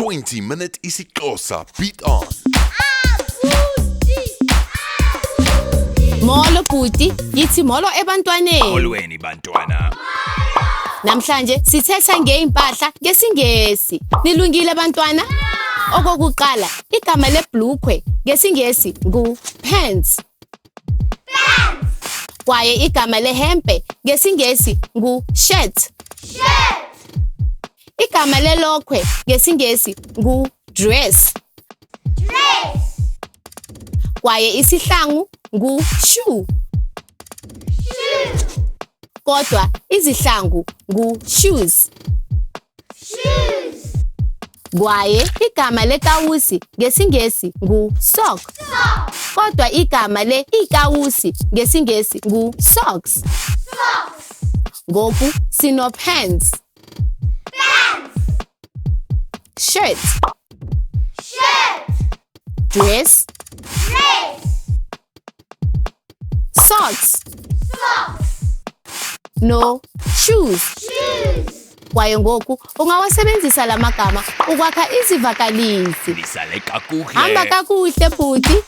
20 minute isiXhosa beat on. Molo bhuti, yithi molo ebantwaneni. Molweni bantwana. Namhlanje sithetha ngeimpahla ngesiNgesi. Nilungile bantwana? Okokuqala, igama lebhlukhwe ngesiNgesi ngu pants. Kwaye igama lehempe ngesiNgesi ngu-shirt. Igama lelokhwe ngesiNgesi ngu-dress. Kwaye isihlangu ngu-shoe. Kodwa izihlangu ngu-shoes. Kwaye igama lekawusi ngesiNgesi ngu-sock. Kodwa igama le ikawusi ngesiNgesi ngu-socks. Ngoku sino pants. Shirt. Dress. Socks. No shoes. Kwaye ngoku ungawasebenzisa la magama ukwakha izivakalisi. Nisale kakuhle. Hamba kakuhle bhuti.